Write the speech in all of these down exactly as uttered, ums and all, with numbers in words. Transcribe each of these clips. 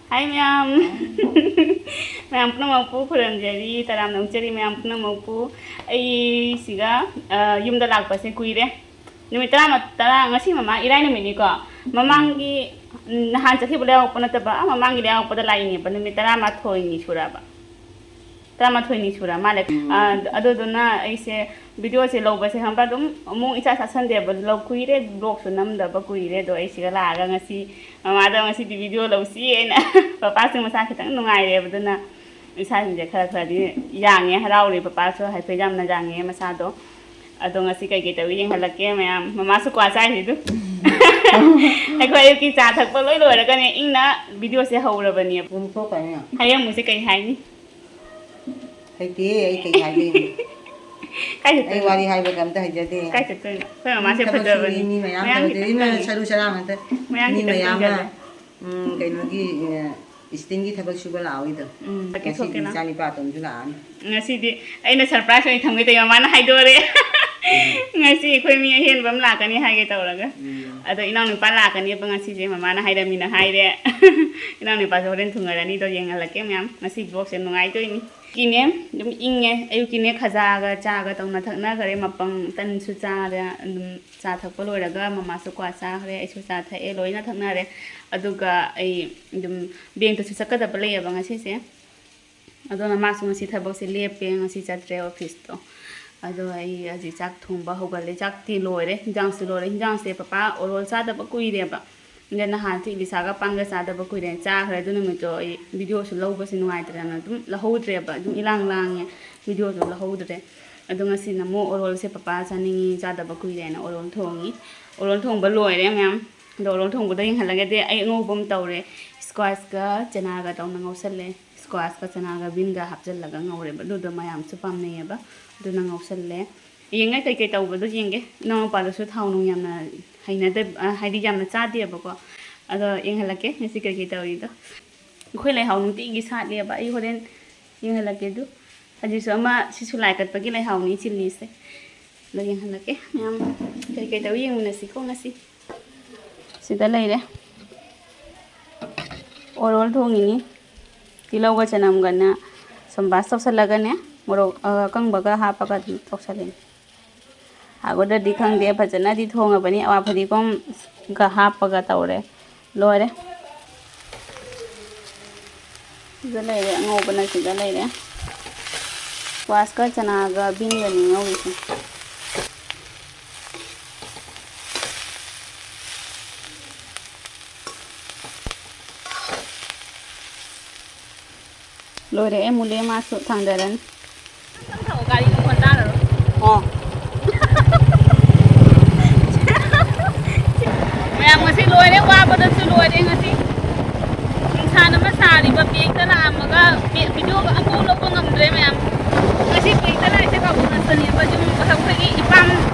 ꯍꯥꯏ ꯃꯌꯥꯝ꯫ ꯃꯌꯥꯝ ꯄꯨꯝꯅꯃꯛꯄꯨ ꯈꯨꯔꯨꯝꯖꯔꯤ, ꯇꯔꯥꯝꯅ ꯑꯣꯛꯆꯔꯤ ꯃꯌꯥꯝ ꯄꯨꯝꯅꯃꯛꯄꯨ꯫ ꯑꯩꯁꯤꯒ, ꯑ, ꯌꯨꯝꯗ ꯂꯥꯛꯄꯁꯦ ꯀꯨꯏꯔꯦ꯫ ꯅꯨꯃꯤꯠ ꯇꯔꯥ, ꯇꯔꯥ, ꯉꯁꯤ ꯃꯃꯥ ꯏꯔꯥꯏ ꯅꯨꯃꯤꯠꯅꯤꯀꯣ꯫ ꯃꯃꯥꯡꯒꯤ, ꯎꯝ, ꯅꯍꯥꯟ ꯆꯠꯈꯤꯕ ꯂꯩꯍꯧꯔꯛꯄ ꯅꯠꯇꯕ, ꯃꯃꯥꯡꯒꯤ ꯂꯩꯍꯧꯔꯛꯄꯗ ꯂꯥꯛꯏꯅꯦꯕ꯫ ꯅꯨꯃꯤꯠ ꯇꯔꯥꯃꯥꯊꯣꯏꯅꯤ ꯁꯨꯔꯕ꯫ ꯇꯔꯥꯃꯥꯊꯣꯏꯅꯤ ꯁꯨꯔ ꯃꯥꯜꯂꯦ꯫ ꯎꯝ꯫ ꯑ, ꯑꯗꯨꯗꯨꯅ ꯑꯩꯁꯦ videoꯁꯦ ꯂꯧꯕꯁꯦ ꯈꯪꯕ꯭ꯔꯥ, ꯑꯗꯨꯝ ꯑꯃꯨꯛ ꯏꯆꯥ ꯆꯥꯁꯟꯗꯦꯕ꯫ ꯂꯧ ꯀꯨꯏꯔꯦ, vlogꯁꯨ ꯅꯝꯗꯕ ꯀꯨꯏꯔꯦ꯫ ꯑꯗꯣ ꯑꯩ ꯁꯤꯗ ꯂꯥꯛꯑꯒ ꯉꯁꯤ ꯃꯃꯥꯗꯣ ꯉꯁꯤꯗꯤ video ꯂꯧꯁꯤ ꯍꯥꯏꯅ ꯄꯄꯥꯁꯨ ꯃꯁꯥ ꯈꯤꯇꯪ ꯅꯨꯡꯉꯥꯏꯔꯦꯕ꯫ ꯑꯗꯨꯅ ꯏꯁꯥꯁꯤꯡꯁꯦ ꯈꯔ ꯈꯔꯗꯤ ꯌꯥꯡꯉꯦ, ꯍꯔꯥꯎꯔꯦ꯫ ꯄꯄꯥꯁꯨ ꯍꯥꯏꯐꯦꯠ ꯌꯥꯝꯅ ꯌꯥꯡꯉꯦ ꯃꯁꯥꯗꯣ꯫ ꯑꯗꯣ ꯉꯁꯤ ꯀꯩꯀꯩ ꯇꯧꯏ ꯌꯦꯡꯍꯜꯂꯛꯀꯦ ꯃꯌꯥꯝ꯫ ꯃꯃꯥꯁꯨ ꯀ꯭ꯋꯥ ꯆꯥꯏꯁꯤꯗꯨ꯫ ꯑꯩꯈꯣꯏ ꯑꯌꯨꯛꯀꯤ ꯆꯥ ꯊꯛꯄ ꯂꯣꯏ ꯂꯣꯏꯔꯒꯅꯦ, ꯏꯪꯅ videoꯁꯦ ꯍꯧꯔꯕꯅꯦꯕ꯫ ꯄꯨꯡ ꯊꯣꯛꯈ꯭ꯔꯦ ꯃꯌꯥꯝ꯫ ꯍꯌꯦꯡ ꯑꯃꯨꯛꯁꯦ ꯀꯩ ꯍꯥꯏꯅꯤ? ꯍꯩꯇꯦ ꯑꯩ ꯀꯩ ꯍꯥꯏꯗꯣꯏꯅꯣ꯫ ꯀꯥꯏ ꯑꯩ ꯆꯠꯇꯣꯏꯅꯣ? ꯋꯥꯔꯤ ꯍꯥꯏꯕꯒ ꯑꯝꯇ ꯍꯩꯖꯗꯦ꯫ ꯀꯥꯏ ꯆꯠꯇꯣꯏꯅꯣ? ꯑꯩꯈꯣꯏ ꯃꯃꯥꯁꯦ ꯊꯕꯛ ꯁꯨꯕꯤ ꯐꯖꯕꯅꯤ꯫ ꯃꯤ ꯃꯌꯥꯝ ꯃꯌꯥꯡ ꯇꯧꯗꯦ꯫ ꯈꯤꯇꯪ ꯏꯃꯥ ꯀꯪꯖꯜꯂꯦ꯫ ꯁꯔꯨ ꯁꯔꯥꯡ ꯉꯥꯛꯇ꯫ ꯃꯌꯥꯡ ꯃꯤ ꯈꯤꯇꯪ ꯃꯌꯥꯝ ꯑꯃ, ꯀꯪꯖꯜꯂꯦ꯫ ꯎꯝ, ꯀꯩꯅꯣꯒꯤ, ꯑ, steelꯒꯤ ꯊꯕꯛ ꯁꯨꯕ ꯂꯥꯛꯑꯣꯏꯗꯣ꯫ ꯎꯝ, ꯉꯁꯤꯗꯤ ꯊꯣꯛꯀꯦ ꯂꯥꯎ꯫ ꯏꯆꯥ ꯅꯤꯄꯥ ꯑꯇꯣꯝꯁꯨ ꯂꯥꯛꯑꯅꯤ꯫ ꯉꯁꯤꯗꯤ ꯑꯩꯅ surprise ꯑꯣꯏꯅ ꯊꯝꯒꯦ ꯇꯧꯔꯤ, ꯃꯃꯥꯅ ꯍꯥꯏꯗꯣꯔꯦ꯫ ꯎꯝ꯫ ꯉꯁꯤ ꯑꯩꯈꯣꯏ ꯃꯤ ꯑꯍꯦꯟꯕ ꯑꯃ ꯂꯥꯛꯀꯅꯤ ꯍꯥꯏꯒꯦ ꯇꯧꯔꯒ꯫ ꯎꯝ꯫ ꯑꯗꯣ ꯏꯅꯥꯎꯅꯨꯄꯥ ꯂꯥꯛꯀꯅꯦꯕ ꯉꯁꯤꯁꯦ, ꯃꯃꯥꯅ ꯍꯥꯏꯔꯃꯤꯅ ꯍꯥꯏꯔꯦ꯫ ꯏꯅꯥꯎꯅꯨꯄꯥꯁꯨ ꯍꯣꯔꯦꯟ ꯊꯨꯡꯉꯔꯅꯤꯗꯣ, ꯌꯦꯡꯍꯜꯂꯛꯀꯦ ꯃꯌꯥꯝ꯫ ꯉꯁꯤ vlogꯁꯦ ꯅꯨꯡꯉꯥꯏꯗꯣꯏꯅꯤ꯫ ꯀꯤꯅꯦ, ꯑꯗꯨꯝ ꯏꯪꯉꯦ꯫ ꯑꯌꯨꯛꯀꯤꯅꯦ ꯈꯖꯥꯒ ꯆꯥꯒ ꯇꯧꯅ ꯊꯛꯅꯈ꯭ꯔꯦ, ꯃꯄꯪ ꯇꯟꯁꯨ ꯆꯥꯔꯦ꯫ ꯑꯗꯨꯝ ꯆꯥ ꯊꯛꯄ ꯂꯣꯏꯔꯒ ꯃꯃꯥꯁꯨ ꯀ꯭ꯋꯥ ꯆꯥꯈ꯭ꯔꯦ, ꯑꯩꯁꯨ ꯆꯥ ꯊꯛꯑꯦ, ꯂꯣꯏꯅ ꯊꯛꯅꯔꯦ꯫ ꯑꯗꯨꯒ ꯑꯩ ꯑꯗꯨꯝ bankꯇꯁꯨ ꯆꯠꯀꯗꯕ ꯂꯩꯌꯦꯕ ꯉꯁꯤꯁꯦ꯫ ꯑꯗꯨꯅ ꯃꯥꯁꯨ ꯉꯁꯤ ꯊꯕꯛꯁꯦ ꯂꯦꯞꯄꯦ, ꯉꯁꯤ ꯆꯠꯇ꯭ꯔꯦ officeꯇꯣ꯫ ꯑꯗꯣ ꯑꯩ ꯍꯧꯖꯤꯛ ꯆꯥꯛ ꯊꯣꯡꯕ ꯍꯧꯒꯠꯂꯦ꯫ ꯆꯥꯛꯇꯤ ꯂꯣꯏꯔꯦ, ꯍꯤꯟꯖꯥꯡꯁꯨ ꯂꯣꯏꯔꯦ꯫ ꯍꯤꯟꯖꯥꯡꯁꯦ ꯄꯄꯥ ꯑꯣꯔꯣꯜ ꯆꯥꯗꯕ ꯀꯨꯏꯔꯦꯕ꯫ ꯑꯗ ꯅꯍꯥꯟꯁꯨ ꯏꯂꯤꯁꯥꯒ ꯄꯥꯟꯒ ꯆꯥꯗꯕ ꯀꯨꯏꯔꯦ꯫ ꯆꯥꯈ꯭ꯔꯦ꯫ ꯑꯗꯨ ꯅꯨꯃꯤꯠꯇꯣ ꯑꯩ videoꯁꯨ ꯂꯧꯕꯁꯦ ꯅꯨꯡꯉꯥꯏꯇꯗꯅ ꯑꯗꯨꯝ ꯂꯧꯍꯧꯗ꯭ꯔꯦꯕ꯫ ꯑꯗꯨꯝ ꯏꯂꯥꯡ ꯂꯥꯡꯉꯦ꯫ Videoꯁꯨ ꯂꯧꯍꯧꯗ꯭ꯔꯦ꯫ ꯑꯗꯣ ꯉꯁꯤꯅ ꯑꯃꯨꯛ ꯑꯣꯔꯣꯜꯁꯦ ꯄꯄꯥ ꯆꯥꯅꯤꯡꯉꯤ, ꯆꯥꯗꯕ ꯀꯨꯏꯔꯦꯅ ꯑꯣꯔꯣꯜ ꯊꯣꯡꯉꯤ꯫ ꯑꯣꯔꯣꯜ ꯊꯣꯡꯕ ꯂꯣꯏꯔꯦ ꯃꯌꯥꯝ꯫ ꯑꯗꯣ ꯑꯣꯔꯣꯜ ꯊꯣꯡꯕꯗꯣ ꯌꯦꯡꯍꯜꯂꯒꯗꯤ ꯑꯩ ꯑꯉꯧꯕ ꯑꯃ ꯇꯧꯔꯦ꯫ Squashꯀ ꯆꯅꯥꯒ ꯇꯧꯅ ꯉꯧꯁꯜꯂꯦ꯫ Squashꯀ ꯆꯅꯥꯒ beanꯒ ꯍꯥꯞꯆꯤꯜꯂꯒ ꯉꯧꯔꯦꯕ꯫ ꯑꯗꯨꯗꯣ ꯃꯌꯥꯝꯁꯨ ꯄꯥꯝꯅꯩꯌꯦꯕ꯫ ꯑꯗꯨꯅ ꯉꯧꯁꯜꯂꯦ꯫ ꯌꯦꯡꯉꯦ ꯀꯩꯀꯩ ꯇꯧꯕꯗꯣ ꯌꯦꯡꯒꯦ꯫ ꯏꯅꯥꯎꯅꯨꯄꯥꯗꯨꯁꯨ ꯊꯥꯎ ꯅꯨꯡ ꯌꯥꯝꯅ ꯍꯩꯅꯗꯕ, ꯑ, ꯍꯥꯏꯗꯤ ꯌꯥꯝꯅ ꯆꯥꯗꯦꯕꯀꯣ꯫ ꯑꯗꯣ ꯌꯦꯡꯍꯜꯂꯛꯀꯦ ꯉꯁꯤ ꯀꯩꯀꯩ ꯇꯧꯔꯤꯗꯣ꯫ ꯑꯩꯈꯣꯏ ꯂꯩꯍꯥꯎ ꯅꯨꯡꯇꯤꯒꯤ ꯁꯥꯠꯂꯦꯕ꯫ ꯑꯩ ꯍꯣꯔꯦꯟ ꯌꯦꯡꯍꯜꯂꯛꯀꯦ ꯑꯗꯨ꯫ ꯍꯧꯖꯤꯛꯁꯨ ꯑꯃ ꯁꯤꯁꯨ ꯂꯥꯏ ꯀꯠꯄꯒꯤ ꯂꯩꯍꯥꯎꯅꯤ ꯆꯤꯜꯂꯤꯁꯦ꯫ ꯑꯗꯣ ꯌꯦꯡꯍꯜꯂꯛꯀꯦ ꯃꯌꯥꯝ꯫ ꯀꯩꯀꯩ ꯇꯧꯏ ꯌꯦꯡꯃꯤꯟꯅꯁꯤꯀꯣ ꯉꯁꯤ꯫ ꯁꯤꯗ ꯂꯩꯔꯦ꯫ ꯃꯣꯔꯣꯛ ꯊꯣꯡꯉꯤꯅꯤ꯫ ꯇꯤꯜꯍꯧꯒ ꯆꯅꯝꯒꯅ ꯁꯨꯝ ꯕꯥꯁ ꯇꯧꯁꯜꯂꯒꯅꯦ, ꯃꯣꯔꯣꯛ, ꯑ, ꯑꯀꯪꯕꯒ ꯍꯥꯞꯄꯒ ꯑꯗꯨꯝ ꯇꯧꯁꯜꯂꯤꯅꯤ꯫ ꯍꯥꯎꯒꯗ꯭ꯔꯗꯤ ꯈꯪꯗꯦ, ꯐꯖꯅꯗꯤ ꯊꯣꯡꯉꯕꯅꯤ꯫ ꯑꯋꯥ ꯐꯗꯤꯒꯣꯝꯒ ꯍꯥꯞꯄꯒ ꯇꯧꯔꯦ꯫ ꯂꯣꯏꯔꯦ꯫ ꯁꯤꯗ ꯂꯩꯔꯦ, ꯑꯉꯧꯕꯅ ꯁꯤꯗ ꯂꯩꯔꯦ꯫ ꯁ꯭ꯀ꯭ꯋꯥꯁꯀ ꯆꯅꯥꯒ ꯕꯤꯟꯒꯅꯤ ꯉꯧꯔꯤꯁꯦ꯫ ꯂꯣꯏꯔꯦ, ꯃꯨꯜꯂꯦ, ꯃꯥꯁꯨ ꯊꯥꯡꯗꯔꯅꯤ꯫ ꯒꯥꯔꯤ ꯃꯈꯣꯟ ꯇꯥꯔꯔꯣꯏ꯫ ꯑꯣ꯫ ꯃꯌꯥꯝ ꯉꯁꯤ ꯂꯣꯏꯔꯦ, ꯋꯥꯕꯗꯁꯨ ꯂꯣꯏꯔꯦ ꯉꯁꯤ꯫ ꯅꯨꯡꯁꯥꯅ ꯑꯃ ꯁꯥꯔꯤꯕ, ꯕꯦꯡꯛꯇ ꯂꯥꯛꯑꯝꯃꯒ ꯕꯦ-, ꯚꯤꯗꯤꯑꯣꯒ ꯑꯝꯐꯥꯎ ꯂꯧꯕ ꯉꯝꯗ꯭ꯔꯦ ꯃꯌꯥꯝ꯫ ꯉꯁꯤ ꯕꯦꯡꯛꯇ ꯂꯥꯛꯏꯁꯦ ꯀꯥꯕꯨ ꯉꯥꯛꯇꯅꯦꯕ, ꯌꯨꯝ ꯑꯩꯈꯣꯏꯒꯤ ꯏꯄꯥꯝ,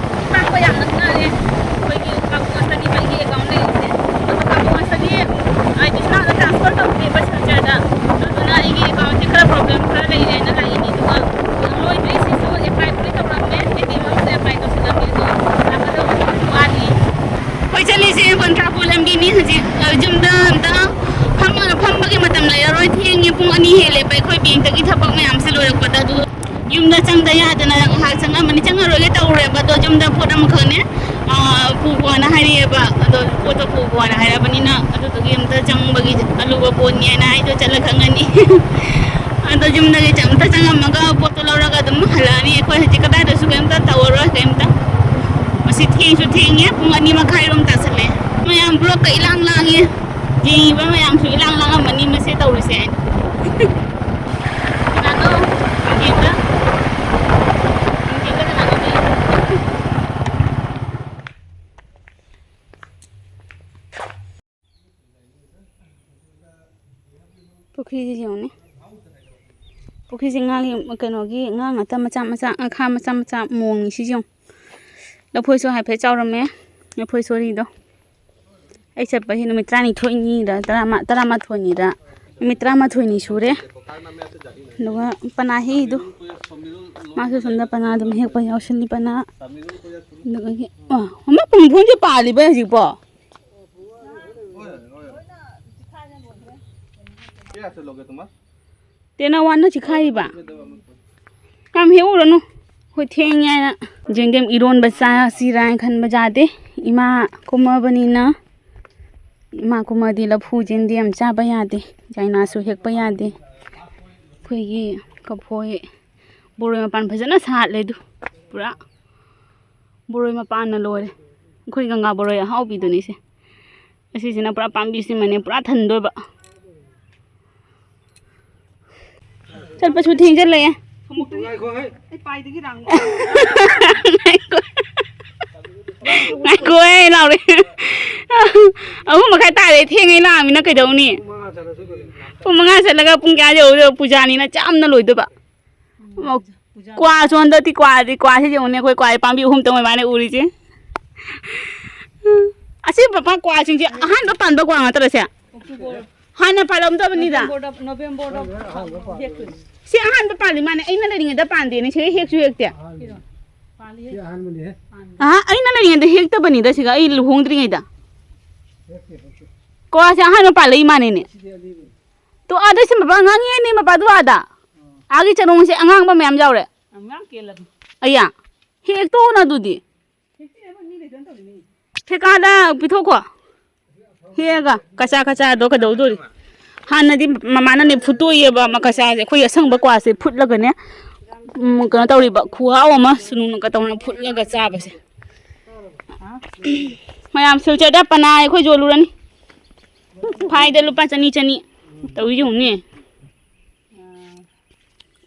ꯏꯄꯥꯝꯒ ꯌꯥꯝ ꯅꯛꯅꯔꯦ꯫ ꯑꯩꯈꯣꯏꯒꯤ ꯀꯥꯕꯨ ꯉꯥꯛꯇꯅꯦꯕ ꯑꯩꯒꯤ ꯑꯦꯀꯥꯎꯟ ꯂꯩꯔꯤꯁꯦ꯫ ꯑꯗꯣ ꯀꯥꯕꯨ ꯉꯥꯛꯇꯒꯤ ꯑꯥꯏ ꯗꯤ ꯁꯅꯥꯗ ꯇ꯭ꯔꯥꯟꯁꯐꯔ ꯇꯧꯗꯦꯕ ꯁꯤꯜꯆꯔꯗ꯫ ꯑꯗꯨꯗꯨꯅ ꯑꯩꯒꯤ ꯑꯦꯀꯥꯎꯟꯁꯦ ꯈꯔ ꯄ꯭ꯔꯣꯕ꯭ꯂꯦꯝ ꯈꯔ ꯂꯩꯔꯦꯅ ꯂꯥꯛꯏꯅꯦ꯫ ꯑꯗꯨꯒ ꯂꯣꯏꯗ꯭ꯔꯤ, ꯁꯤꯁꯨ ꯑꯦꯄ꯭ꯂꯥꯏꯕꯨꯗꯤ ꯇꯧꯔꯝꯃꯦ, ꯑꯦ ꯇꯤ ꯑꯦꯝ ꯑꯃꯁꯨ ꯑꯦꯄ꯭ꯂꯥꯏ ꯇꯧꯁꯤꯜꯂꯝꯃꯦ꯫ ꯑꯗꯣ ꯂꯥꯛꯀꯗꯕ ꯅꯨꯃꯤꯠꯇꯤ ꯋꯥꯠꯂꯤ꯫ ꯑꯩꯈꯣꯏ ꯆꯠꯂꯤꯁꯦ ꯀꯣꯟꯊ꯭ꯔꯥꯄꯨ ꯂꯝꯕꯤꯅꯤ꯫ ꯍꯧꯖꯤꯛ, ꯑ, ꯌꯨꯝꯗ ꯑꯝꯇ ꯐꯝꯃ-, ꯐꯝꯕꯒꯤ ꯃꯇꯝ ꯂꯩꯔꯔꯣꯏ꯫ ꯊꯦꯡꯉꯦ, ꯄꯨꯡ ꯑꯅꯤ ꯍꯦꯜꯂꯦꯕ ꯑꯩꯈꯣꯏ ꯕꯦꯡꯛꯇꯒꯤ ꯊꯕꯛ ꯃꯌꯥꯝꯁꯦ ꯂꯣꯏꯔꯛꯄꯗ꯫ ꯑꯗꯨ ꯌꯨꯝꯗ ꯆꯪꯗ ꯌꯥꯗꯅ ꯉꯥꯏꯍꯥꯛ ꯆꯪꯉꯝꯕꯅꯤ꯫ ꯆꯪꯉꯔꯣꯏꯒꯦ ꯇꯧꯔꯦꯕ, ꯑꯗꯣ ꯌꯨꯝꯗ ꯄꯣꯠ ꯑꯃꯈꯛꯅꯦ, ꯑ, ꯄꯨꯈꯣꯅ ꯍꯥꯏꯔꯛꯑꯦꯕ꯫ ꯑꯗꯣ ꯄꯣꯠꯇꯣ ꯄꯨꯈꯣꯅ ꯍꯥꯏꯔꯕꯅꯤꯅ ꯑꯗꯨꯗꯨꯒꯤ ꯑꯝꯇ ꯆꯪꯕꯒꯤ ꯑꯂꯨꯕ ꯄꯣꯠꯅꯤ ꯍꯥꯏꯅ ꯑꯩꯗꯣ ꯆꯠꯂ ꯈꯪꯉꯅꯤ꯫ ꯑꯗꯣ ꯌꯨꯝꯗꯒꯤ ꯑꯝꯇ ꯆꯪꯉꯝꯃꯒ ꯄꯣꯠꯇꯣ ꯂꯧꯔꯒ ꯑꯗꯨꯝ ꯍꯜꯂꯛꯑꯅꯤ꯫ ꯑꯩꯈꯣꯏ ꯍꯧꯖꯤꯛ ꯀꯗꯥꯏꯗꯁꯨ ꯀꯩꯝꯇ ꯇꯧꯔꯔꯣꯏ, ꯀꯩꯝꯇ꯫ ꯉꯁꯤ ꯊꯦꯡꯁꯨ ꯊꯦꯡꯉꯦ, ꯄꯨꯡ ꯑꯅꯤ ꯃꯈꯥꯏꯔꯣꯝ ꯇꯥꯁꯜꯂꯦ꯫ ꯃꯌꯥꯝ ꯕ꯭ꯂꯣꯛꯀ ꯏꯂꯥꯡ ꯂꯥꯡꯉꯦ꯫ ꯌꯦꯡꯉꯤꯕ ꯃꯌꯥꯝꯁꯨ ꯏꯂꯥꯡ ꯂꯥꯡꯉꯝꯃꯅꯤ ꯃꯁꯤ ꯇꯧꯔꯤꯁꯦ꯫ ꯀꯅꯥꯅꯣ? ꯌꯦꯡꯕ? ꯌꯦꯡꯕ ꯀꯅꯥꯅꯣ? ꯄꯨꯈ꯭ꯔꯤꯁꯤ ꯌꯦꯡꯉꯨꯅꯦ꯫ ꯄꯨꯈ꯭ꯔꯤꯁꯤ ꯉꯥꯒꯤ, ꯀꯩꯅꯣꯒꯤ ꯉꯥ ꯉꯥꯛꯇ, ꯃꯆꯥ ꯃꯆꯥ, ꯉꯥꯈꯥ ꯃꯆꯥ ꯃꯆꯥ ꯃꯣꯡꯉꯤ ꯁꯤ ꯌꯦꯡꯉꯨ꯫ ꯂꯐꯣꯏꯁꯨ ꯍꯥꯏꯐꯦꯠ ꯆꯥꯎꯔꯝꯃꯦ꯫ ꯂꯐꯣꯏ ꯁꯣꯔꯤꯗꯣ꯫ ꯑꯩ ꯆꯠꯄꯁꯤ ꯅꯨꯃꯤꯠ ꯇꯔꯥꯅꯤꯊꯣꯏꯅꯤꯔ, ꯇꯔꯥꯃ-, ꯇꯔꯥꯃꯥꯊꯣꯏꯅꯤꯔ, ꯅꯨꯃꯤꯠ ꯇꯔꯥꯃꯥꯊꯣꯏꯅꯤ ꯁꯨꯔꯦ꯫ ꯑꯗꯨꯒ ꯄꯅꯥ ꯍꯦꯛꯏꯗꯣ, ꯃꯥꯁꯨ ꯁꯣꯝꯗ ꯄꯅꯥ ꯑꯗꯨꯝ ꯍꯦꯛꯄ ꯌꯥꯎꯁꯜꯂꯤ, ꯄꯅꯥ꯫ ꯑꯗꯨꯗꯒꯤ, ꯑ, ꯑꯃ ꯄꯨꯡꯐꯣꯟꯁꯦ ꯄꯥꯜꯂꯤꯕ ꯍꯧꯖꯤꯛꯄꯣ? ꯇꯦꯅꯋꯥꯟꯅ ꯆꯤꯈꯥꯏꯔꯤꯕ꯫ ꯌꯥꯝ ꯍꯦꯛꯎꯔꯅꯨ꯫ ꯑꯩꯈꯣꯏ ꯊꯦꯡꯉꯦ ꯍꯥꯏꯅ꯫ ꯌꯦꯟꯗꯦꯝ ꯏꯔꯣꯟꯕ ꯆꯥꯁꯤꯔꯥ ꯍꯥꯏꯅ ꯈꯟꯕ ꯌꯥꯗꯦ꯫ ꯏꯃꯥ ꯀꯨꯝꯃꯕꯅꯤꯅ, ꯏꯃꯥ ꯀꯨꯝꯃꯗꯤ ꯂꯐꯨ ꯌꯦꯟꯗꯦꯝ ꯆꯥꯕ ꯌꯥꯗꯦ꯫ ꯌꯥꯏꯅꯥꯁꯨ ꯍꯦꯛꯄ ꯌꯥꯗꯦ꯫ ꯑꯩꯈꯣꯏꯒꯤ ꯀꯐꯣꯏ ꯕꯣꯔꯣꯏ ꯃꯄꯥꯟ ꯐꯖꯅ ꯁꯥꯠꯂꯦ ꯑꯗꯨ꯫ ꯄꯨꯔꯥ ꯕꯣꯔꯣꯏ ꯃꯄꯥꯟꯅ ꯂꯣꯏꯔꯦ꯫ ꯑꯩꯈꯣꯏ ꯒꯪꯒꯥ ꯕꯣꯔꯣꯏ ꯑꯍꯥꯎꯕꯤꯗꯨꯅꯤꯁꯦ꯫ ꯑꯁꯤꯁꯤꯅ ꯄꯨꯔꯥ ꯄꯥꯝꯕꯤꯁꯤꯃꯅꯦ ꯄꯨꯔꯥ ꯊꯟꯗꯣꯏꯕ꯫ ꯆꯠꯄꯁꯨ ꯊꯦꯡꯖꯤꯜꯂꯛꯑꯦ꯫ ꯉꯥꯏꯈꯣ, ꯍꯩ꯫ ꯉꯥꯏꯈꯣ꯫ ꯉꯥꯏꯈꯣ, ꯑꯩ ꯂꯥꯎꯔꯦ꯫ ꯑꯍꯨꯝ ꯃꯈꯥꯏ ꯇꯥꯔꯦ, ꯊꯦꯡꯉꯦ ꯂꯥꯛꯑꯃꯤꯅ ꯀꯩꯗꯧꯅꯤ? ꯄꯨꯡ ꯃꯉꯥ ꯆꯠꯂꯒ ꯄꯨꯡ ꯀꯌꯥ ꯌꯧꯗꯣꯏꯕ? ꯄꯨꯖꯥꯅꯤꯅ ꯆꯥꯝꯅ ꯂꯣꯏꯗꯣꯏꯕ꯫ ꯀ꯭ꯋꯥꯁꯨ ꯍꯟꯗꯛꯇꯤ ꯀ꯭ꯋꯥꯗꯤ, ꯀ꯭ꯋꯥꯁꯤ ꯌꯦꯡꯉꯨꯅꯦ, ꯑꯩꯈꯣꯏ ꯀ꯭ꯋꯥ ꯄꯥꯝꯕꯤ ꯑꯍꯨꯝꯇꯪ ꯑꯣꯏꯕꯅꯦ ꯎꯔꯤꯁꯦ꯫ ꯑꯁꯤ ꯄꯥ-, ꯀ꯭ꯋꯥꯁꯤꯡꯁꯦ ꯑꯍꯥꯟꯕ ꯄꯥꯟꯕ ꯀ꯭ꯋꯥ ꯉꯥꯛꯇꯔꯁꯦ? ꯍꯥꯟꯅ ꯄꯥꯜꯂꯝꯗꯕꯅꯤꯗ꯫ ꯅꯣꯕꯦꯝꯕꯔꯗ, ꯅꯣꯕꯦꯝꯕꯔꯗ ꯍꯦꯛꯇꯣꯏꯅꯤ꯫ ꯁꯤ ꯑꯍꯥꯟꯕ ꯄꯥꯜꯂꯤ ꯃꯥꯅꯦ, ꯑꯩꯅ ꯂꯩꯔꯤꯉꯩꯗ ꯄꯥꯟꯗꯦꯅꯦ, ꯁꯤ ꯍꯦꯛꯁꯨ ꯍꯦꯛꯇꯦ꯫ ꯄꯥꯜꯂꯤ꯫ ꯁꯤ ꯑꯍꯥꯟꯕꯅꯤꯍꯦ꯫ ꯑꯍꯥ, ꯑꯩꯅ ꯂꯩꯔꯤꯉꯩꯗ ꯍꯦꯛꯇꯕꯅꯤꯗ ꯁꯤꯒ, ꯑꯩ ꯂꯨꯍꯣꯡꯗ꯭ꯔꯤꯉꯩꯗ꯫ ꯍꯦꯛꯇꯦ, ꯍꯦꯛꯇꯦ꯫ ꯀ꯭ꯋꯥꯁꯦ ꯑꯍꯥꯟꯕ ꯄꯥꯜꯂꯛꯏ ꯃꯥꯅꯦꯅꯦ꯫ ꯁꯤꯗꯤ ꯑꯅꯤꯅꯤ꯫ ꯇꯣ, ꯑꯥꯗ ꯁꯤ ꯃꯄꯥ ꯉꯥꯡꯉꯤꯅꯦ, ꯃꯄꯥꯗꯨ ꯑꯥꯗ꯫ ꯑꯥꯒꯤ ꯆꯔꯣꯡꯁꯦ ꯑꯉꯥꯡꯕ ꯃꯌꯥꯝ ꯌꯥꯎꯔꯦ꯫ ꯌꯥꯝ ꯌꯥꯝ ꯀꯦꯜꯂꯕꯅꯤ꯫ ꯑꯌꯥ, ꯍꯦꯛꯇꯣꯛꯑꯣꯅ ꯑꯗꯨꯗꯤ꯫ ꯍꯦꯛꯇꯦ ꯍꯥꯏꯕ ꯃꯤ ꯂꯩꯇꯅ ꯇꯧꯔꯤꯅꯤ꯫ ꯐꯦꯀꯥꯗ ꯄꯤꯊꯣꯛꯈꯣ꯫ ꯍꯦꯛꯑꯒ ꯀꯆꯥ ꯀꯆꯥꯗꯣ ꯀꯩꯗꯧꯗꯣꯔꯤ? ꯍꯥꯟꯅꯗꯤ ꯃꯃꯥꯅꯅꯦ ꯐꯨꯠꯇꯣꯛꯏꯑꯕ ꯃꯀꯆꯥꯁꯦ꯫ ꯑꯩꯈꯣꯏ ꯑꯁꯪꯕ ꯀ꯭ꯋꯥꯁꯦ ꯐꯨꯠꯂꯒꯅꯦ, ꯎꯝ, ꯀꯩꯅꯣ ꯇꯧꯔꯤꯕ, ꯈꯨꯍꯥꯎ ꯑꯃ ꯁꯨꯅꯨꯅꯒ ꯇꯧꯅ ꯐꯨꯠꯂꯒ ꯆꯥꯕꯁꯦ꯫ ꯃꯌꯥꯝ ꯁꯤꯜꯆꯔꯗ ꯄꯅꯥ ꯑꯩꯈꯣꯏ ꯌꯣꯜꯂꯨꯔꯅꯤ꯫ ꯐꯥꯏꯗ ꯂꯨꯄꯥ ꯆꯅꯤ ꯆꯅꯤ꯫ ꯇꯧꯔꯤ ꯌꯦꯡꯉꯨꯅꯦ꯫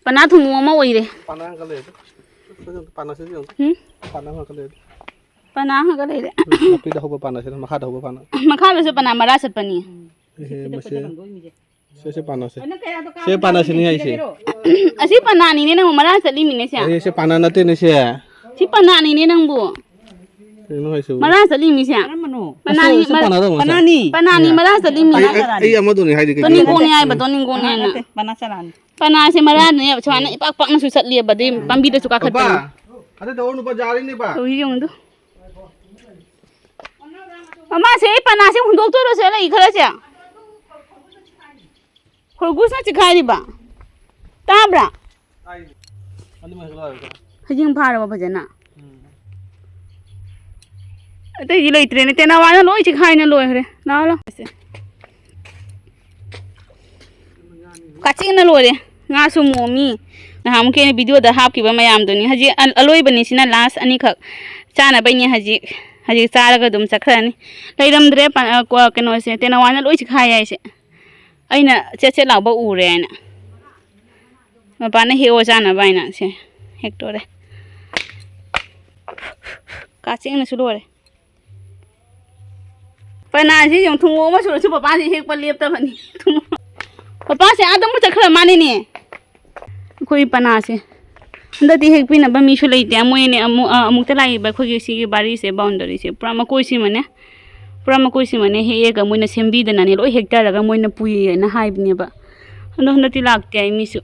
ꯄꯅꯥ ꯊꯣꯡꯕ ꯑꯃ ꯑꯣꯏꯔꯦ꯫ ꯄꯅꯥ ꯍꯪꯒꯠꯂꯛꯑꯦ꯫ ꯄꯅꯥꯁꯤꯗꯤ ꯌꯦꯡꯉꯨ꯫ ꯎꯝ? ꯄꯅꯥ ꯍꯪꯒꯠꯂꯛꯑꯦ꯫ ꯄꯅꯥ ꯍꯪꯒꯠ ꯂꯩꯔꯦ꯫ ꯅꯥꯄꯤꯗ ꯍꯧꯕ ꯄꯅꯥꯁꯤꯅ, ꯃꯈꯥꯗ ꯍꯧꯕ ꯄꯅꯥ꯫ ꯃꯈꯥꯗꯁꯨ ꯄꯅꯥ ꯃꯔꯥ ꯆꯠꯄꯅꯤ꯫ ꯏꯍꯦ, ꯃꯁꯤ, ꯁꯦ, ꯁꯦ ꯄꯅꯥꯁꯦ꯫ ꯁꯦ ꯄꯅꯥꯁꯤꯅꯤ ꯍꯥꯏꯁꯦ꯫ ꯑꯁꯤ ꯄꯅꯥꯅꯤꯅꯦ ꯅꯪꯕꯨ ꯃꯔꯥ ꯆꯠꯂꯤꯃꯤꯅꯦ ꯁꯦ꯫ ꯑꯦ, ꯁꯦ ꯄꯅꯥ ꯅꯠꯇꯦꯅꯦ ꯁꯦ꯫ ꯁꯤ ꯄꯅꯥꯅꯤꯅꯦ ꯅꯪꯕꯨ꯫ ꯀꯩꯅꯣ ꯍꯥꯏꯁꯤꯕꯨ? ꯃꯔꯥ ꯆꯠꯂꯤꯃꯤꯁꯦ꯫ ꯀꯔꯝꯕꯅꯣ? ꯄꯅꯥꯅꯤ, ꯑꯁꯤ, ꯑꯁꯤ ꯃꯔꯥ-, ꯄꯅꯥꯗꯧ ꯃꯥꯜꯂꯦ꯫ ꯄꯅꯥꯅꯤ꯫ ꯄꯅꯥꯅꯤ, ꯑꯩ, ꯃꯔꯥ ꯆꯠꯂꯤꯃꯤ꯫ ꯑꯩ, ꯑꯩ, ꯑꯩ ꯑꯃꯗꯨꯅꯤ ꯍꯥꯏꯗꯤ ꯀꯩꯒꯤꯅꯣ? ꯇꯣꯅꯤꯡꯀꯣꯛꯅꯤ ꯍꯥꯏꯕ, ꯇꯣꯅꯤꯡꯀꯣꯛꯅꯤ ꯍꯥꯏꯅ꯫ ꯅꯠꯇꯦ, ꯄꯅꯥ ꯆꯔꯥꯅꯤ꯫ ꯄꯅꯥꯁꯦ ꯃꯔꯥꯅꯦ, ꯁꯨꯃꯥꯏꯅ ꯏꯄꯥꯛ ꯄꯥꯛꯅꯁꯨ ꯆꯠꯂꯦꯕ, ꯑꯗꯩ ꯄꯥꯝꯕꯤꯗꯁꯨ ꯀꯥꯈꯠꯄꯅꯤ꯫ ꯄꯥ, ꯑꯗꯨ ꯇꯧꯔ ꯅꯨꯄꯥ ꯌꯥꯔꯤꯅꯦꯕ꯫ ꯇꯧꯔꯤ ꯌꯦꯡꯉꯨꯗꯨ꯫ ꯃꯃꯥꯁꯦ, ꯑꯩ ꯄꯅꯥꯁꯦ ꯍꯨꯟꯗꯣꯛꯇꯣꯏꯔꯣ ꯁꯦ, ꯂꯩ ꯈꯔꯁꯦ? ꯇꯔꯕꯨꯖꯅ ꯆꯤꯈꯥꯏꯔꯤꯕ꯫ ꯇꯥꯕ꯭ꯔꯥ? ꯍꯌꯦꯡ ꯐꯥꯔꯕ ꯐꯖꯅ? ꯑꯇꯩꯗꯤ ꯂꯩꯇ꯭ꯔꯦꯅꯦ, ꯇꯦꯅꯋꯥꯅ ꯂꯣꯏ ꯆꯤꯈꯥꯏꯅ ꯂꯣꯏꯈ꯭ꯔꯦ꯫ ꯂꯥꯛꯑꯣ, ꯂꯥꯛꯑꯣ꯫ ꯀꯥꯆꯤꯛꯅ ꯂꯣꯏꯔꯦ꯫ ꯉꯥꯁꯨ ꯃꯣꯝꯃꯤ꯫ ꯅꯍꯥꯟꯃꯨꯛꯀꯤ ꯑꯩꯅ ꯚꯤꯗꯤꯑꯣꯗ ꯍꯥꯞꯈꯤꯕ ꯃꯌꯥꯝꯗꯨꯅꯤ꯫ ꯍꯧꯖꯤꯛ ꯑ-, ꯑꯂꯣꯏꯕꯅꯤ ꯁꯤꯅ, ꯂꯥꯁ ꯑꯅꯤꯈꯛ ꯆꯥꯅꯕꯩꯅꯤ꯫ ꯍꯧꯖꯤꯛ, ꯍꯧꯖꯤꯛ ꯆꯥꯔꯒ ꯑꯗꯨꯝ ꯆꯠꯈ꯭ꯔꯅꯤ꯫ ꯂꯩꯔꯝꯗ꯭ꯔꯦ ꯄ-, ꯑ, ꯀꯣ-, ꯀꯩꯅꯣꯁꯦ, ꯇꯦꯅꯋꯥꯅ ꯂꯣꯏ ꯆꯤꯈꯥꯏ ꯍꯥꯏꯁꯦ꯫ ꯑꯩꯅ ꯆꯦꯠ ꯆꯦꯠ ꯂꯥꯎꯕ ꯎꯔꯦ ꯍꯥꯏꯅ꯫ ꯃꯄꯥꯅ ꯍꯦꯛꯑꯣ ꯆꯥꯅꯕ ꯍꯥꯏꯅ ꯁꯦ ꯍꯦꯛꯇꯣꯔꯦ꯫ ꯀꯥꯆꯤꯡꯅꯁꯨ ꯂꯣꯏꯔꯦ꯫ ꯄꯅꯥꯁꯤ ꯌꯦꯡꯉꯨ, ꯊꯨꯝꯃꯣꯛ ꯑꯃ ꯁꯨꯔꯁꯨ ꯄꯄꯥꯁꯤ ꯍꯦꯛꯄ ꯂꯦꯞꯇꯕꯅꯤ꯫ ꯊꯨꯝꯃꯣꯛ-, ꯄꯄꯥꯁꯦ ꯑꯥꯗ ꯑꯃꯨꯛ ꯆꯠꯈ꯭ꯔ ꯃꯥꯅꯤꯅꯦ꯫ ꯑꯩꯈꯣꯏ ꯄꯅꯥꯁꯦ ꯍꯟꯗꯛꯇꯤ ꯍꯦꯛꯄꯤꯅꯕ ꯃꯤꯁꯨ ꯂꯩꯇꯦ꯫ ꯃꯣꯏꯅꯦ ꯑꯃꯨꯛ, ꯑ, ꯑꯃꯨꯛꯇ ꯂꯥꯛꯏꯕ ꯑꯩꯈꯣꯏꯒꯤ ꯁꯤꯒꯤ ꯕꯥꯔꯤꯁꯦ, ꯕꯥꯎꯟꯗꯔꯤꯁꯦ ꯄꯨꯔꯥ ꯃꯀꯣꯏꯁꯤꯃꯅꯦ, ꯄꯨꯔꯥ ꯃꯀꯣꯏꯁꯤꯃꯅꯦ ꯍꯦꯛꯑꯒ ꯃꯣꯏꯅ ꯁꯦꯝꯕꯤꯗꯅꯅꯦ ꯂꯣꯏ ꯍꯦꯛꯇꯔꯒ ꯃꯣꯏꯅ ꯄꯨꯏꯌꯦꯅ ꯍꯥꯏꯕꯅꯦꯕ꯫ ꯑꯗꯣ ꯍꯟꯗꯛꯇꯤ ꯂꯥꯛꯇꯦ ꯍꯥꯏ ꯃꯤꯁꯨ꯫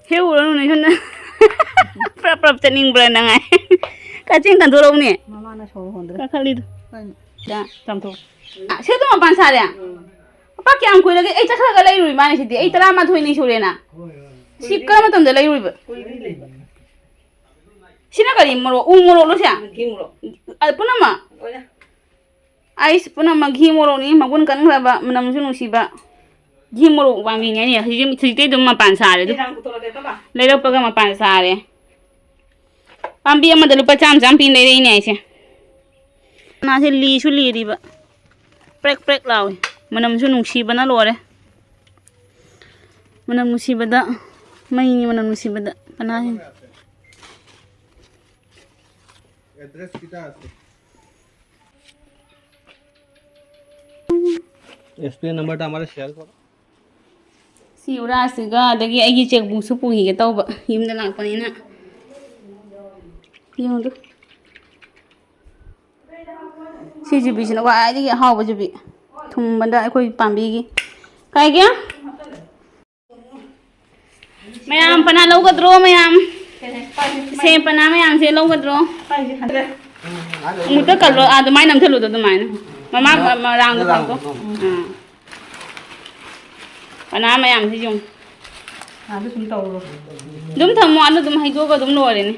ꯍꯦꯛꯎꯔꯅꯨꯅꯦ ꯁꯣꯝꯗ꯫ ꯄ꯭ꯔꯞ ꯄ꯭ꯔꯞ ꯆꯠꯅꯤꯡꯕ꯭ꯔꯥ ꯅꯪ ꯍꯥꯏ? ꯀꯥꯆꯤꯟ ꯀꯟꯊꯣꯔꯛꯎꯅꯦ꯫ ꯃꯃꯥꯅ ꯁꯣꯔ ꯍꯣꯟꯗ꯭ꯔꯦ꯫ ꯀꯥꯈꯠꯂꯤꯗꯣ꯫ ꯍꯣꯏꯅꯦ꯫ ꯆꯥ, ꯆꯥꯝꯊꯣꯛ꯫ ꯑ, ꯁꯤ ꯑꯗꯨꯝ ꯃꯄꯥꯟ ꯁꯥꯔꯦ? ꯎꯝ꯫ ꯄꯥ ꯀꯌꯥꯝ ꯀꯨꯏꯔꯒꯦ? ꯑꯩ ꯆꯠꯈ꯭ꯔꯒ ꯂꯩꯔꯨꯔꯤ ꯃꯥꯅꯦ ꯁꯤꯗꯤ꯫ ꯑꯩ ꯇꯔꯥꯃꯥꯊꯣꯏꯅꯤ ꯁꯨꯔꯦꯅ꯫ ꯍꯣꯏ, ꯍꯣꯏ꯫ ꯁꯤ ꯀꯔꯝꯕ ꯃꯇꯝꯗ ꯂꯩꯔꯨꯔꯤꯕ? ꯀꯨꯏꯔꯦ, ꯂꯩꯕꯅꯦ꯫ ꯁꯤꯅ ꯀꯔꯤ ꯃꯣꯔꯣꯛ? ꯎ ꯃꯣꯔꯣꯛꯂꯣ ꯁꯦ? ꯘꯤ ꯃꯣꯔꯣꯛ꯫ ꯑ, ꯄꯨꯝꯅꯃꯛ? ꯂꯣꯏꯅ꯫ ꯑꯩꯁ, ꯄꯨꯝꯅꯃꯛ ꯘꯤ ꯃꯣꯔꯣꯛꯅꯤ, ꯃꯒꯨꯟ ꯀꯟꯈ꯭ꯔꯕ, ꯃꯅꯝꯁꯨ ꯅꯨꯡꯁꯤꯕ ꯘꯤ ꯃꯣꯔꯣꯛ ꯄꯥꯝꯕꯤꯅꯤ꯫ ꯑꯩ ꯍꯧꯖꯤꯛ, ꯍꯧꯖꯤꯛꯇꯩ ꯑꯗꯨꯝ ꯃꯄꯥꯟ ꯁꯥꯔꯦ ꯑꯗꯨ꯫ ꯂꯩꯔꯛꯄꯒ ꯃꯄꯥꯟ ꯁꯥꯔꯦ꯫ ꯄꯥꯝꯕꯤ ꯑꯃꯗ ꯂꯨꯄꯥ ꯆꯥꯝꯃ ꯆꯥꯝꯃ ꯄꯤꯅ ꯂꯩꯔꯛꯏꯅꯦ ꯑꯩꯁꯦ꯫ ꯃꯅꯥꯁꯦ ꯂꯤꯁꯨ ꯂꯤꯔꯤꯕ꯫ ꯄ꯭ꯔꯦꯛ ꯄ꯭ꯔꯦꯛ ꯂꯥꯎꯏ꯫ ꯃꯅꯝꯁꯨ ꯅꯨꯡꯁꯤꯕꯅ ꯂꯣꯏꯔꯦ꯫ ꯃꯅꯝ ꯅꯨꯡꯁꯤꯕꯗ, ꯃꯩꯅꯤ ꯃꯅꯝ ꯅꯨꯡꯁꯤꯕꯗ ꯄꯅꯥꯁꯤꯡ꯫ ꯑꯦꯁ ꯕꯤ ꯑꯥꯏ ꯅꯝꯕꯔꯗ ꯑꯃꯔ ꯁꯤꯌꯔ ꯀꯔꯣ꯫ ꯁꯤ ꯎꯔꯥꯁꯤꯒ ꯑꯗꯒꯤ ꯑꯩꯒꯤ ꯆꯦꯛꯕꯨꯛꯁꯨ ꯄꯨꯈꯤꯒꯦ ꯇꯧꯕ, ꯌꯨꯝꯗ ꯂꯥꯛꯄꯅꯤꯅ꯫ ꯌꯦꯡꯉꯨꯗꯨ꯫ ꯁꯤ ꯌꯨꯕꯤꯁꯤꯅ ꯈ꯭ꯋꯥꯏꯗꯒꯤ ꯑꯍꯥꯎꯕ ꯌꯨꯕꯤ꯫ ꯊꯨꯝꯕꯗ ꯑꯩꯈꯣꯏ ꯄꯥꯝꯕꯤꯒꯤ꯫ ꯀꯥꯏꯒꯦ? ꯃꯌꯥꯝ ꯄꯅꯥ ꯂꯧꯒꯗ꯭ꯔꯣ ꯃꯌꯥꯝ? ꯁꯦ ꯄꯅꯥ ꯃꯌꯥꯝꯁꯦ ꯂꯧꯒꯗ꯭ꯔꯣ? ꯑꯃꯨꯛꯇ ꯀꯜꯂꯣ, ꯑꯥ, ꯑꯗꯨꯃꯥꯏꯅ ꯅꯝꯁꯤꯜꯂꯨꯗꯣ ꯑꯗꯨꯃꯥꯏꯅ꯫ ꯃꯃꯥ ꯃ-, ꯃꯔꯥꯡꯗꯣ ꯃꯔꯥꯡꯗꯣ ꯊꯥꯛꯇꯣ꯫ ꯊꯥꯛꯇꯣ꯫ ꯎꯝ꯫ ꯄꯅꯥ ꯃꯌꯥꯝꯁꯤ ꯌꯦꯡꯉꯨ꯫ ꯑꯗꯨ ꯁꯨꯝ ꯇꯧꯔꯣ꯫ ꯑꯗꯨꯝ ꯊꯝꯃꯣ, ꯑꯗꯨ ꯑꯗꯨꯝ ꯍꯩꯗꯣꯛꯑꯒ ꯑꯗꯨꯝ ꯂꯣꯏꯔꯦꯅꯦ꯫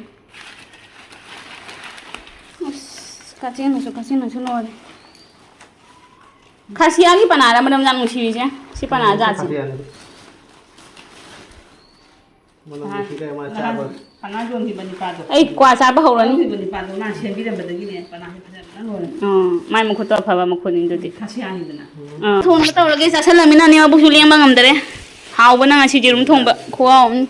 ꯑꯁ, ꯀꯥꯆꯦꯟꯗꯁꯨ, ꯀꯥꯆꯦꯟꯗꯁꯨ ꯂꯣꯏꯔꯦ꯫ ꯈꯥꯁꯤꯌꯥꯒꯤ ꯄꯅꯥꯗ ꯃꯅꯝ ꯌꯥꯝ ꯅꯨꯡꯁꯤꯔꯤꯁꯦ꯫ ꯁꯤ ꯄꯅꯥ ꯎꯝ, ꯖꯥꯠꯁꯦ꯫ ꯈꯥꯁꯤꯌꯥꯅꯤ꯫ ꯃꯅꯝ ꯅꯍꯥꯟ, ꯅꯨꯡꯁꯤꯗꯦ, ꯃꯥ ꯅꯍꯥꯟ ꯆꯥꯕ꯫ ꯄꯅꯥ ꯌꯣꯟꯈꯤꯕ ꯅꯨꯄꯥꯗꯣ꯫ ꯑꯩ ꯀ꯭ꯋꯥ ꯆꯥꯕ ꯍꯧꯔꯅꯤ꯫ ꯌꯣꯟꯈꯤꯕ ꯅꯨꯄꯥꯗꯣ ꯃꯥ ꯁꯦꯝꯕꯤꯔꯝꯕꯗꯒꯤꯅꯦ, ꯄꯅꯥꯁꯦ ꯐꯖꯅ ꯂꯣꯏꯔꯦ꯫ ꯎꯝ, ꯃꯥꯏ ꯃꯈꯨꯠꯇꯣ ꯑꯐꯕ ꯃꯈꯨꯠꯅꯤ ꯑꯗꯨꯗꯤ꯫ ꯈꯥꯁꯤꯌꯥꯅꯤꯗꯅ꯫ ꯎꯝ꯫ ꯊꯣꯡꯕ ꯇꯧꯔꯒꯦ, ꯆꯥꯁꯜꯂꯃꯤꯅ ꯅꯦ ꯃꯕꯨꯛꯁꯨ ꯂꯦꯡꯕ ꯉꯝꯗꯔꯦ꯫ ꯍꯥꯎꯕꯅ ꯉꯁꯤ ꯌꯦꯔꯨꯝ ꯊꯣꯡꯕ ꯈꯨꯍꯥꯎ ꯑꯃꯅꯤ꯫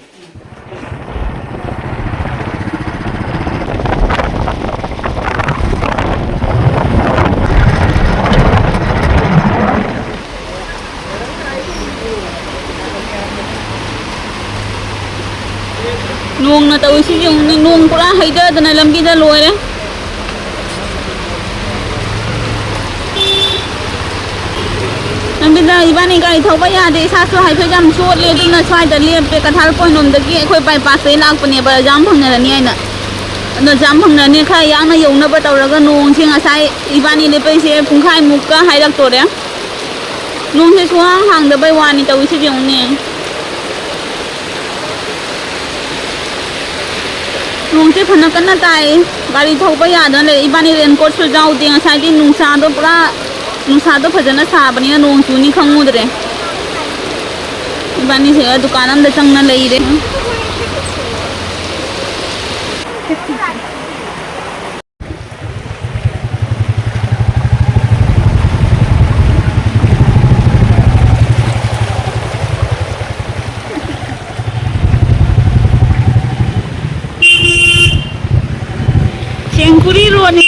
ꯅꯣꯡꯅ ꯇꯧꯔꯤꯁꯤ ꯌꯦꯡꯉꯨꯅꯦ, ꯅꯣꯡ ꯄꯨꯔꯥ ꯍꯩꯊꯗꯅ ꯂꯝꯕꯤꯗ ꯂꯣꯏꯔꯦ꯫ ꯂꯝꯕꯤꯗ ꯏꯕꯥꯅꯤ ꯒꯥꯔꯤ ꯊꯧꯕ ꯌꯥꯗꯦ, ꯏꯁꯥꯁꯨ ꯍꯥꯏꯐꯦꯠ ꯌꯥꯝ ꯆꯣꯠꯂꯦ, ꯑꯗꯨꯅ ꯁ꯭ꯋꯥꯏꯗ ꯂꯦꯞꯄꯦ꯫ ꯀꯊꯥꯜ ꯄꯣꯏꯟꯂꯣꯝꯗꯒꯤ ꯑꯩꯈꯣꯏ ꯕꯥꯏꯄꯥꯁꯇꯩ ꯂꯥꯛꯄꯅꯦꯕ, ꯖꯥꯝ ꯐꯪꯅꯔꯅꯤ ꯍꯥꯏꯅ꯫ ꯑꯗꯣ ꯖꯥꯝ ꯐꯪꯅꯔꯅꯤ, ꯈꯔ ꯌꯥꯡꯅ ꯌꯧꯅꯕ ꯇꯧꯔꯒ, ꯅꯣꯡꯁꯦ ꯉꯁꯥꯏ ꯏꯕꯥꯅꯤ ꯂꯦꯞꯄꯩꯁꯦ ꯄꯨꯡꯈꯥꯏꯃꯨꯛꯀ ꯍꯥꯏꯔꯛꯇꯣꯔꯦ꯫ ꯅꯣꯡꯁꯦ ꯁꯨꯡꯍꯥꯡ ꯍꯥꯡꯗꯕꯩ ꯋꯥꯅꯤ ꯇꯧꯔꯤꯁꯤ ꯌꯦꯡꯉꯨꯅꯦ꯫ ꯅꯣꯡꯁꯦ ꯐꯅ ꯀꯟꯅ ꯇꯥꯏ꯫ ꯒꯥꯔꯤ ꯊꯧꯕ ꯌꯥꯗꯅ ꯂꯩ꯫ ꯏꯕꯥꯅꯤ ꯔꯦꯟꯀꯣꯠꯁꯨ ꯌꯥꯎꯗꯦ꯫ ꯉꯁꯥꯏꯗꯤ ꯅꯨꯡꯁꯥꯗꯣ ꯄꯨꯔꯥ, ꯅꯨꯡꯁꯥꯗꯣ ꯐꯖꯅ ꯁꯥꯕꯅꯤꯅ ꯅꯣꯡ ꯆꯨꯅꯤ ꯈꯪꯉꯨꯗ꯭ꯔꯦ꯫ ꯏꯕꯥꯅꯤꯁꯦ ꯗꯨꯀꯥꯟ ꯑꯝꯗ ꯆꯪꯅ ꯂꯩꯔꯦ꯫ ꯆꯦꯡꯀꯨꯔꯤ ꯔꯣꯗꯅꯤ꯫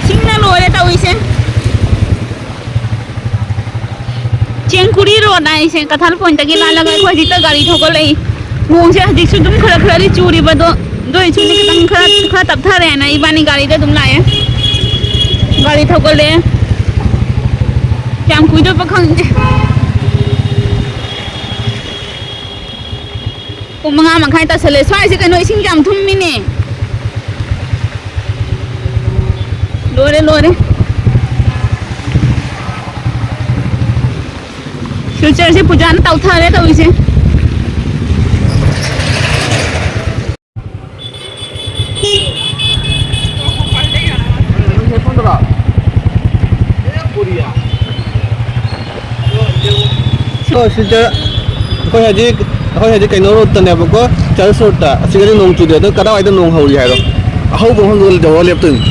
ꯏꯁꯤꯡꯅ ꯂꯣꯏꯔꯦ ꯇꯧꯔꯤꯁꯦ꯫ ꯆꯦꯡꯀꯨꯔꯤ ꯔꯣꯗ ꯍꯥꯏꯁꯦ ꯀꯊꯥꯜ ꯄꯣꯏꯟꯇꯒꯤ ꯂꯥꯜꯂꯒ ꯑꯩꯈꯣꯏ ꯍꯧꯖꯤꯛꯇ ꯒꯥꯔꯤ ꯊꯧꯒꯠꯂꯛꯏ꯫ ꯅꯣꯡꯁꯦ ꯍꯧꯖꯤꯛꯁꯨ ꯑꯗꯨꯝ ꯈꯔ ꯈꯔꯗꯤ ꯆꯨꯔꯤꯕꯗꯣ, ꯑꯗꯨ ꯑꯣꯏꯁꯨ ꯈꯤꯇꯪ ꯈꯔ, ꯈꯔ ꯇꯞꯊꯔꯦꯅ ꯏꯕꯥꯅꯤ ꯒꯥꯔꯤꯗ ꯑꯗꯨꯝ ꯂꯥꯛꯑꯦ꯫ ꯒꯥꯔꯤ ꯊꯧꯒꯠꯂꯦ꯫ ꯀꯌꯥꯝ ꯀꯨꯏꯗꯣꯏꯕ ꯈꯪꯗꯦ꯫ ꯄꯨꯡ ꯃꯉꯥ ꯃꯈꯥꯏ ꯇꯥꯁꯜꯂꯦ꯫ ꯁ꯭ꯋꯥꯏꯁꯦ ꯀꯩꯅꯣ, ꯏꯁꯤꯡ ꯀꯌꯥꯝ ꯊꯨꯝꯃꯤꯅꯦ꯫ ꯂꯣꯏꯔꯦ, ꯂꯣꯏꯔꯦ꯫ ꯁꯤꯜꯆꯔꯁꯦ ꯄꯨꯖꯥꯅ ꯇꯧꯊꯔꯦ ꯇꯧꯔꯤꯁꯦ꯫ ꯁꯤꯜꯆꯔ, ꯑꯩꯈꯣꯏ ꯍꯧꯖꯤꯛ, ꯑꯩꯈꯣꯏ ꯍꯧꯖꯤꯛ ꯀꯩꯅꯣ ꯔꯣꯗꯇꯅꯦꯕꯀꯣ, ꯆꯔꯆ ꯔꯣꯗꯇ꯫ ꯑꯁꯤꯒꯗꯤ ꯅꯣꯡ ꯆꯨꯗꯦ꯫ ꯑꯗꯣ ꯀꯗꯥꯏꯋꯥꯏꯗ ꯅꯣꯡ ꯍꯧꯔꯤ ꯍꯥꯏꯔꯣ? ꯑꯍꯧꯕ ꯃꯐꯝꯗꯨꯗ ꯌꯧꯔ ꯂꯦꯞꯇꯣꯏꯅꯤ꯫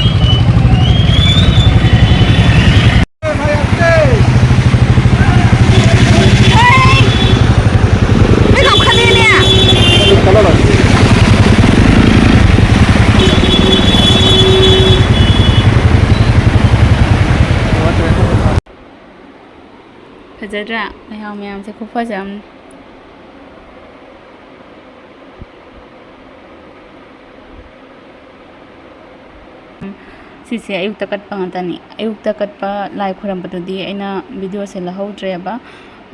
ꯐꯖꯗ꯭ꯔꯥ? ꯂꯩꯍꯥꯎ ꯃꯌꯥꯝꯁꯦ ꯈꯨꯐꯖ ꯑꯃꯅꯤ꯫ ꯁꯤꯁꯦ ꯑꯌꯨꯛꯇ ꯀꯠꯄ ꯉꯥꯛꯇꯅꯤ꯫ ꯑꯌꯨꯛꯇ ꯀꯠꯄ ꯂꯥꯏ ꯈꯣꯏꯔꯝꯕꯗꯨꯗꯤ ꯑꯩꯅ ꯚꯤꯗꯤꯑꯣꯁꯦ ꯂꯧꯍꯧꯗ꯭ꯔꯦꯕ꯫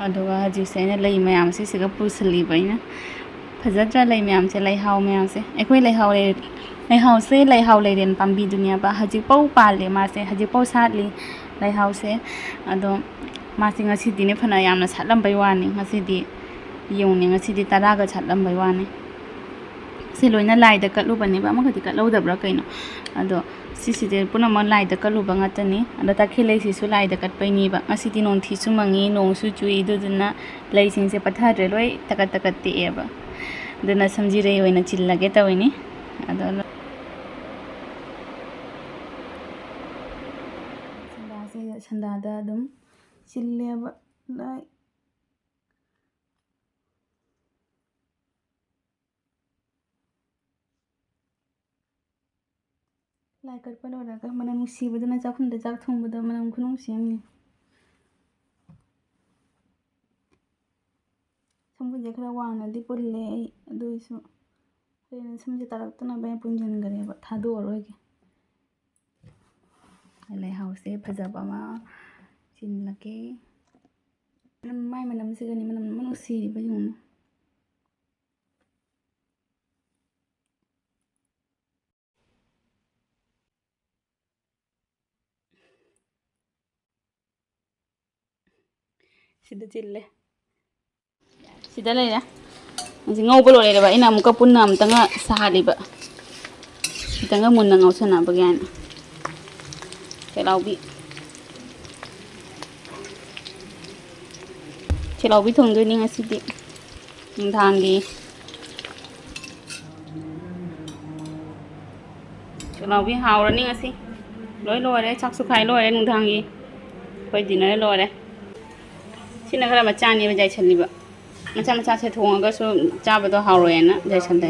ꯑꯗꯨꯒ ꯍꯧꯖꯤꯛꯁꯦ ꯑꯩꯅ ꯂꯩ ꯃꯌꯥꯝꯁꯤꯁꯤꯒ ꯄꯨꯁꯤꯜꯂꯤꯕ ꯑꯩꯅ꯫ ꯐꯖꯗ꯭ꯔꯥ ꯂꯩ ꯃꯌꯥꯝꯁꯦ? ꯂꯩꯍꯥꯎ ꯃꯌꯥꯝꯁꯦ꯫ ꯑꯩꯈꯣꯏ ꯂꯩꯍꯥꯎ ꯂꯩ-, ꯂꯩꯍꯥꯎꯁꯦ ꯂꯩꯍꯥꯎ ꯂꯩꯔꯦꯟ ꯄꯥꯝꯕꯤꯗꯨꯅꯦꯕ꯫ ꯍꯧꯖꯤꯛꯐꯥꯎ ꯄꯥꯜꯂꯤ ꯃꯥꯁꯦ, ꯍꯧꯖꯤꯛꯐꯥꯎ ꯁꯥꯠꯂꯤ ꯂꯩꯍꯥꯎꯁꯦ꯫ ꯑꯗꯣ ꯃꯥꯁꯦ ꯉꯁꯤꯗꯤꯅꯦ ꯐꯅ ꯌꯥꯝꯅ ꯁꯥꯠꯂꯝꯕꯩ ꯋꯥꯅꯤ꯫ ꯉꯁꯤꯗꯤ ꯌꯦꯡꯉꯨꯅꯦ, ꯉꯁꯤꯗꯤ ꯇꯔꯥꯒ ꯁꯥꯠꯂꯝꯕꯩ ꯋꯥꯅꯤ꯫ ꯁꯤ ꯂꯣꯏꯅ ꯂꯥꯏꯗ ꯀꯠꯂꯨꯕꯅꯦꯕ, ꯑꯃꯈꯛꯇꯤ ꯀꯠꯍꯧꯗꯕ꯭ꯔꯥ ꯀꯩꯅꯣ꯫ ꯑꯗꯣ ꯁꯤꯁꯤꯗꯤ ꯄꯨꯝꯅꯃꯛ ꯂꯥꯏꯗ ꯀꯠꯂꯨꯕ ꯉꯥꯛꯇꯅꯤ꯫ ꯑꯗꯣ ꯇꯈꯦꯜ ꯂꯩꯁꯤꯁꯨ ꯂꯥꯏꯗ ꯀꯠꯄꯩꯅꯦꯕ꯫ ꯉꯁꯤꯗꯤ ꯅꯣꯡꯊꯤꯁꯨ ꯃꯪꯉꯤ, ꯅꯣꯡꯁꯨ ꯆꯨꯏ, ꯑꯗꯨꯗꯨꯅ ꯂꯩꯁꯤꯡꯁꯦ ꯄꯠꯊꯗ꯭ꯔꯦ, ꯂꯣꯏ ꯇꯀꯠ ꯇꯀꯠ ꯇꯦꯛꯑꯦꯕ꯫ ꯑꯗꯨꯅ ꯁꯝꯖꯤꯔꯩ ꯑꯣꯏꯅ ꯆꯤꯜꯂꯒꯦ ꯇꯧꯔꯤꯅꯤ꯫ ꯑꯗꯣ ꯁꯟꯗꯥꯁꯦ, ꯁꯟꯗꯥꯗ ꯑꯗꯨꯝ ꯆꯤꯜꯂꯦꯕ꯫ ꯂꯥꯏ ꯂꯥꯏ ꯀꯠꯄ ꯂꯣꯏꯔꯒ ꯃꯅꯝ ꯅꯨꯡꯁꯤꯕꯗꯨꯅ ꯆꯥꯛꯈꯨꯝꯗ ꯆꯥꯛ ꯊꯣꯡꯕꯗ ꯃꯅꯝ ꯈꯨꯅꯨꯡꯁꯤ ꯑꯃꯅꯤ꯫ ꯁꯝꯕꯨꯟꯁꯦ ꯈꯔ ꯋꯥꯡꯅꯗꯤ ꯄꯨꯜꯂꯦ ꯑꯩ, ꯑꯗꯨ ꯑꯣꯏꯁꯨ ꯍꯣꯔꯦꯟ ꯁꯝꯁꯦ ꯇꯥꯔꯛꯇꯅꯕ ꯑꯩꯅ ꯄꯨꯟꯁꯤꯟꯈ꯭ꯔꯦꯕ, ꯊꯥꯗꯣꯛꯑꯔꯣꯏꯒꯦ꯫ ꯂꯩꯍꯥꯎꯁꯦ ꯐꯖꯕ ꯑꯃ ꯆꯤꯜꯂꯒꯦ꯫ ꯃꯅꯝ, ꯃꯥꯏ ꯃꯅꯝꯁꯤꯒꯅꯤ, ꯃꯅꯝ ꯑꯃ ꯅꯨꯡꯁꯤꯔꯤꯕ ꯌꯦꯡꯉꯨꯅꯦ꯫ ꯁꯤꯗ ꯆꯤꯜꯂꯦ꯫ ꯁꯤꯗ ꯂꯩꯔꯦ꯫ ꯍꯧꯖꯤꯛ ꯉꯧꯕ ꯂꯣꯏꯔꯦꯕ꯫ ꯑꯩꯅ ꯑꯃꯨꯛꯀ ꯄꯨꯟꯅ ꯑꯃꯨꯛꯇꯪꯒ ꯁꯥꯍꯜꯂꯤꯕ꯫ ꯈꯤꯇꯪꯒ ꯃꯨꯟꯅ ꯉꯧꯁꯟꯅꯕꯒꯤ ꯍꯥꯏꯅ꯫ ꯁꯦꯛꯂꯥꯎꯕꯤ꯫ ꯁꯦꯛꯂꯥꯎꯕꯤ ꯊꯣꯡꯗꯣꯏꯅꯤ ꯉꯁꯤꯗꯤ꯫ ꯅꯨꯡꯗꯥꯡꯒꯤ꯫ ꯁꯦꯛꯂꯥꯎꯕꯤ ꯍꯥꯎꯔꯅꯤ ꯉꯁꯤ꯫ ꯂꯣꯏ ꯂꯣꯏꯔꯦ꯫ ꯆꯥꯛꯁꯨ ꯈꯥꯏ ꯂꯣꯏꯔꯦ ꯅꯨꯡꯗꯥꯡꯒꯤ꯫ ꯑꯩꯈꯣꯏ dinner ꯂꯣꯏꯔꯦ꯫ ꯁꯤꯅ ꯈꯔ ꯃꯆꯥꯅꯦꯕ ꯌꯥꯏꯁꯜꯂꯤꯕ꯫ ꯃꯆꯥ ꯃꯆꯥꯁꯦ ꯊꯣꯡꯉꯒꯁꯨ ꯆꯥꯕꯗꯣ ꯍꯥꯎꯔꯣꯏꯅ ꯌꯥꯏꯁꯜꯂꯦ꯫